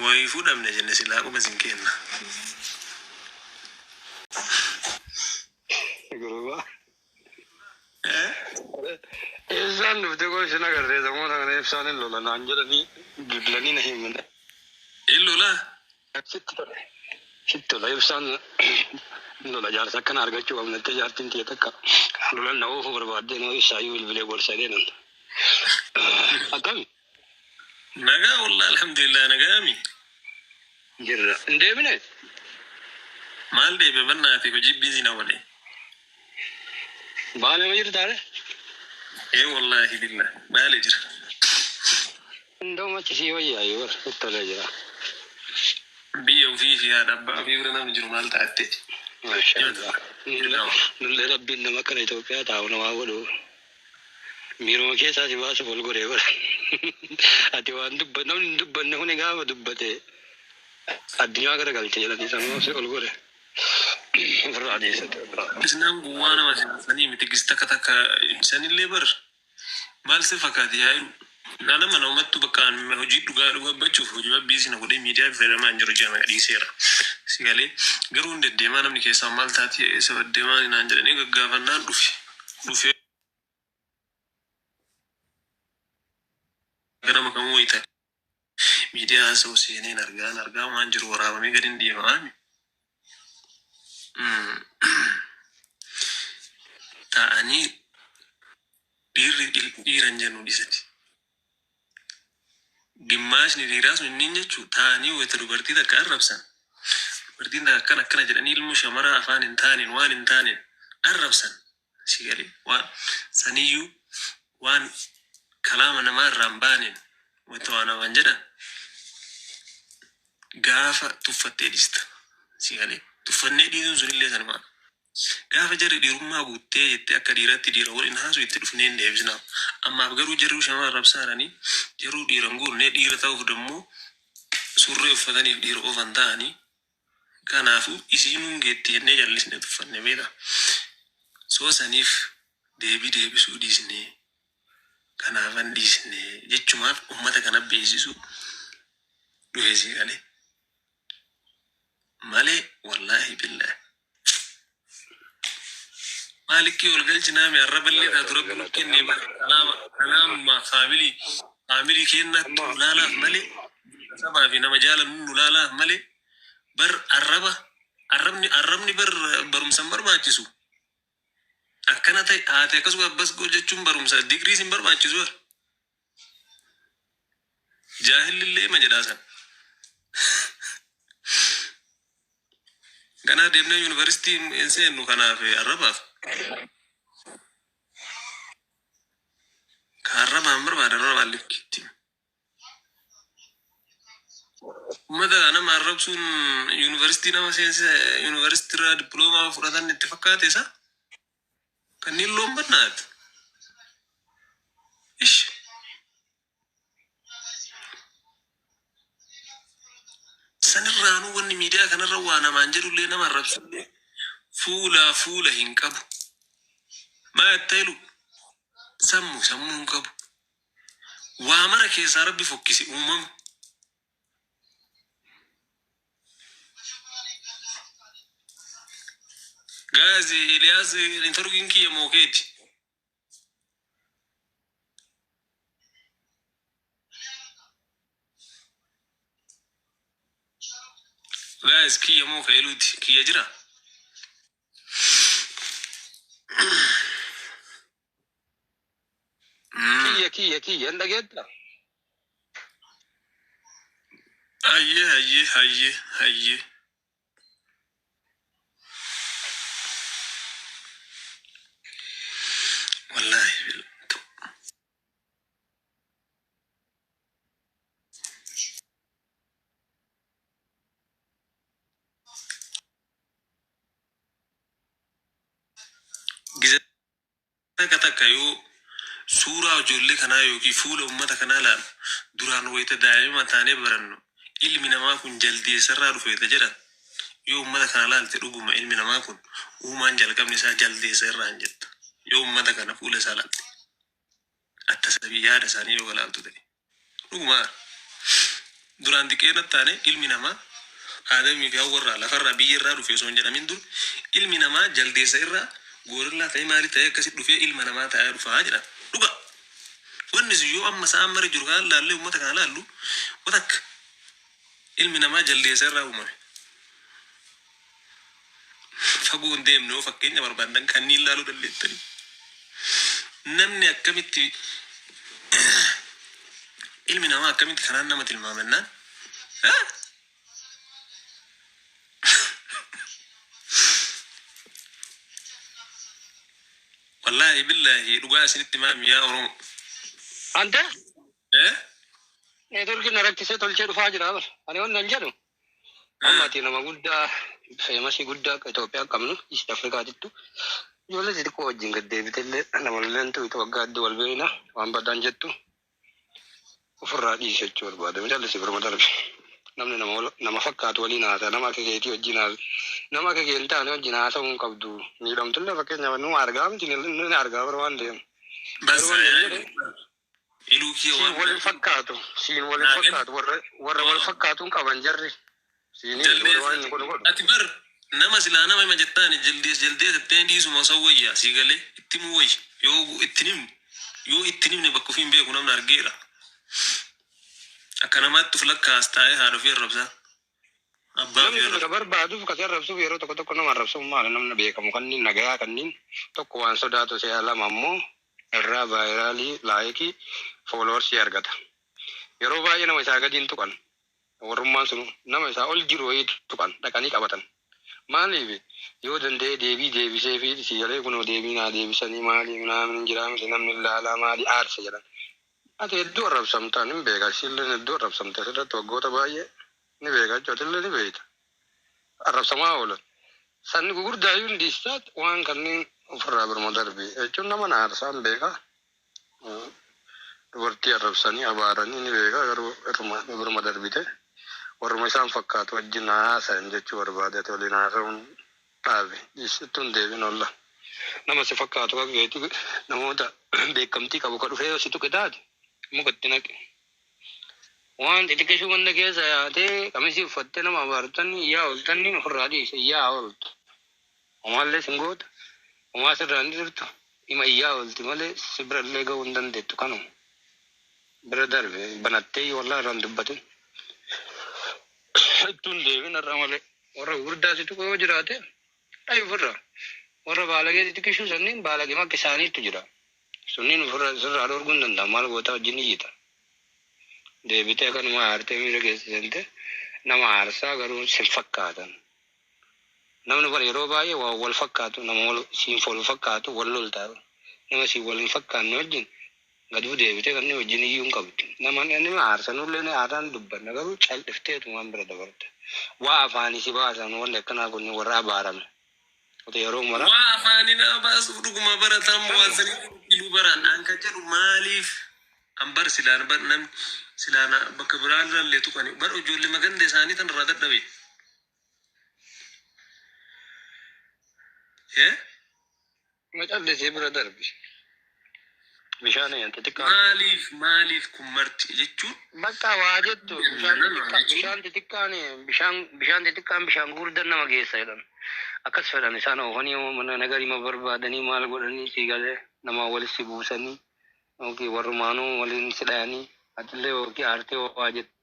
Wayiifuu dhabne jenne silaa quba isin kenna. Gurbaa. Eh? Ibsaan dhufte koo isin agartee namoota kana ibsaan hin lola naan jedhanii bilbilanii na himan. In lolaa? Sitti tola. Sitti tola ibsaan hin lola jaarsa akkana argachuu qabna jettee jaartiin tiyya takka lolan na oofuu barbaaddee nama ibsaayyuu bilbilee gorsa jedhee nan. Akkami? Nagaa wallah alhamdulillah nagaami. Jirra. Hin deebine? Maal deebi'e bannaati hojii busy na godhe. Baale ma jirtaare? Ee wallahi billah baale jira. Indoo achi sii wayyaa bar sitti tolee jira. Biyya ofii fi haadha abbaa ofii bira namni jiru maal taa'atteeti. Maashaallah. Nullee rabbiin nama akkana Itoophiyaa taa'u namaa godhu. Miiruma keessaa si baasuuf ol godhee bara. Ati waan dubba namni hin dubbanne kuni gaafa dubbate addunyaa gara galche jedhanii sanuu si ol godhe. Ofirraa dhiisate ofirraa. Isnaan gowwaa nama sanii miti gis takka takka sanillee bar maal si fakkaate yaa jiru. Nama namattu bakka hojii dhugaa dubbachuuf hojii busy na godhee miidiyaa fayyadamaa hin jiru jedhama dhiiseera. Si galee garuu hin deddeemaa namni keessaa maal taati eessa deddeemaa naan jedhanii gaggaafannaan dhufe. Dhufee ganama kamuu wayita miidiyaa haasa'u seeneen argaan argaa waan jiru waraabamee gadi hin deemaa. Taa'anii dhiirri dhiiran jennu dhiisati. Gimmaashni dhiiraa sun inni jechuun taa'anii wayita dubartii takka arrabsan. Dubartiin takka akkana akkana jedhanii ilmoo shamaraa afaan hin taaneen waan hin taaneen arrabsan. Si galee waan saniyyuu waan kalaama namaa irraa hin baaneen wayita waa namaan jedhan gaafa tuffattee dhiista. Si galee tuffannee dhiisuun sunillee sanumaa. Gaafa jarri dhiirummaa guuttee jettee akka dhiiratti dhiira waliin haasu itti dhufnee hin deebisnaaf. Ammaaf garuu jarri shamara arrabsaaranii jaruu dhiira hin guurne dhiira ta'uuf dammoo surree uffataniif dhiira oofan ta'anii kanaafuu isiinuu geetti jennee jallisnee tuffanne beektaa. Soo saniif deebii deebisuu dhiisnee kanaafan dhiisnee jechumaaf ummata kana beeksisuu dhufe si galee malee wallaahi billaahi. Maalikii ol galchinaami arraballee taatu rabbi nu kenne kalaama kalaamuma faamilii faamilii kennattu Amma nu laalaaf malee sabaa fi nama jaalannu nu laalaaf malee bar arraba arrabni arrabni bar barumsa hin barbaachisu. Akkana ta'e haati akkasuma abbas goo jechuun barumsa digriis hin barbaachisu bar. Jaahillillee ma jedhaa san. Ganaa deemnee yuunivarsiitii hin seennu kanaaf arrabaaf. Ka arrabaan barbaadan arrabaan likkiitti. Uummata nama arrabsuun yuunivarsiitii nama seensisa yuunivarsiitii irraa dippiloomaa fudhatan itti fakkaate isa kanneen loon bannaat. Ish. Sanirraanuu wanni miidiyaa kanarra waa namaan jedhullee nama arrabsullee fuulaa fuula hin qabu. Maa jettee sammu sammuu hin qabu. Waa mara keessaa rabbi fokkise uumama. Gaazi Iliyaas intarviin kiyya mookeeti. Gaaz kiyya moo ka eluuti kiyya jira. Kiyya kiyya kiyya hin dhageetta? Hayyee hayyee hayyee hayyee. Wallaahi billah. Gize takka takka yoo suuraa ijoollee kanaa yookiin fuula uummata kanaa ilaalu duraan wayita daa'ima taanee barannu ilmi namaa kun jaldeessarraa dhufeeta jedhan yoo uummata kana ilaalte dhuguma ilmi namaa kun uumaan jalqabni isaa jaldeessa irraa hin jetta yoo uummata kana fuula isaa ilaalte atta sabii yaada isaanii yoo ilaaltu ta'e dhuguma Duraan xiqqeena taane ilmi namaa Aadamii fi Hawwarraa lafarraa biyyarraa dhufe osoo hin jedhamin dur ilmi namaa jaldeessa irraa goorillaa ta'ee maali ta'ee akkasitti dhufee ilma namaa ta'ee dhufaa jedhan. Dhuga. Wanni sun yoo amma isaan mara jiru kana laallee uummata kana laallu watakka ilmi namaa jaldeessa irraa uumame. Fagoo hin deemne yoo fakkeenya barbaadan kanneen laaluu dandeettanii. Namni akkamitti ilmi namaa akkamitti kanaan nama tilmaamannaan? Wallaahi billaahi dhugaa isinitti maami yaa Oromoo. Ante Eh? neetworkiin na rakkisee tolchee dhufaa jira bara. Ani wannan jedhu amma ati nama guddaa famous guddaa akka Itoophiyaa qabnu East Afrikaatittu ijoollee xixiqqoo wajjin gad deebitellee namallee tuqxe waggaa hedduu wal beekna waan badaan jettu ofirraa dhiisi jechuu barbaade. Callisi biruma darbi. Namni nama fakkaatu waliin haasa'a, nama akka keetii wajjin haasa'a, nama akka kee hin taane wajjin haasa'uu hin qabdu. Miidhamtullee fakkeenyaaf nu argaa miti, ni argaa bara waan deemu. Bas Garuu wanni hin jedhe iluu kiyya siin waan wal hin fakkaatu, siin wal hin naa gal fakkaatu, warra wal fakkaatuun qaban jarri. Siinii miti warri waan jaldeessa inni godhu godhu. ati bar nama silaa nama hima jettaani jaldeessa jaldeessa ittiin dhiisuma osoo wayya sii galee itti himuu wayya yoo ittiin himne yoo ittiin himne bakka ofii hin beeku namni argeera. Akka namaatti uf lakkaas taa'ee haadha ofii arrabsaa abbaa Namni ofii kun arrabsaa. ka barbaaduuf kasi arrabsuuf yeroo tokko tokko nama arrabsuuf maali namni beekamu kanneen nagayaa kanneen tokko waan sodaatu si'a lama ammoo irraa viral like followers argata. Yeroo baay'ee nama isaa gadiin tuqan warrummaan sun nama isaa ol jiru wayii tuqan dhaqanii qabatan. Maaliif yoo danda'e deebii deebisee fi si galee kunoo deebii naa deebisanii maali minaamin hin jiraa miti namni ilaalaa maali aarse jedhan. Ati hedduu arrabsamtaan hin beeka, ishillee hedduu arrabsamte asirratti waggoota baay'ee ni beeka jechuudha, atillee ni beekta. Arrabsamaa oolan. Sanni gugurdaayyuu hin dhiistaat waan kanneen ofirraa birma darbi jechuun nama na aarsaan beeka. Dubartii arrabsanii abaaranii ni beeka, garuu irruma birma darbite warruma isaan fakkaatu wajjin haasayan jechuu barbaade. Ati waliin haasa'uun dhaabe dhiisittuu hin deebin olla. Nama si fakkaatu akka keetii namoota beekamtii qabu ka dhufee yoo si tuqe taate muka itti naqe. Waan xixiqqishuu ganda keessa yaatee qamisii uffattee nama abaartanii iyyaa ooltanii ofirraa dhiise iyyaa ooltu. Homaallee sin goota, homaa sirraa hin jirtu, ima iyyaa oolti malee si birallee ga'uu hin dandeettu kanuma. Bira darbe banattee wallaa irraa hin dubbatin. Ittuun deebin har'a malee. Warra gurguddaa si tuqu yoo jiraate dhayi ofirraa. Warra baalagee xixiqqishuu sanniin baalagee makka isaaniitu jira. Sunniin ofirraa sirraa dhorkuu hin danda'an, maal gootaa wajjin iyyita. Deebitee akkanuma aartee miira keessa seentee nama aarsaa garuu sin fakkaatan. Namni bara yeroo baay'ee waan wal fakkaatu nama wal siin wal fakkaatu wal loltaa. Nama siin wal hin fakkaanne wajjin gaduu deebitee kanneen wajjin iyyuu hin qabdu. Nama nama aarsanullee ni aadaan dubbanna garuu cal'ifteetu waan bira dabarte. Waa afaanii si baasan wanni akkanaa kun warra abaarame. Ati yeroo mara Waa afaanii nama baasuuf dhuguma barataan waan kanuma. sanii iluu baraan an kan jedhu maaliif an bar silaan bar namni silaan bakka biraan irrallee tuqani bar ijoollee maganda isaanii tan irraa dadhabe. Eh? Macallisee bira darbi. Bishaan xixiqqaan. Maaliif kun marti jechuun Bakka waa jettu bishaan nama xixiqqaa jechuun bishaan xixiqqaan bishaan xixiqqaan bishaan gurguddaa nama geessa jedhan. Akkas fedhan isaan oofanii mana nagarima barbaadanii maal godhanii si galee nama walitti buusanii yookiin warrumaanuu waliin si dhayanii atillee yookiin aartee waa jettu.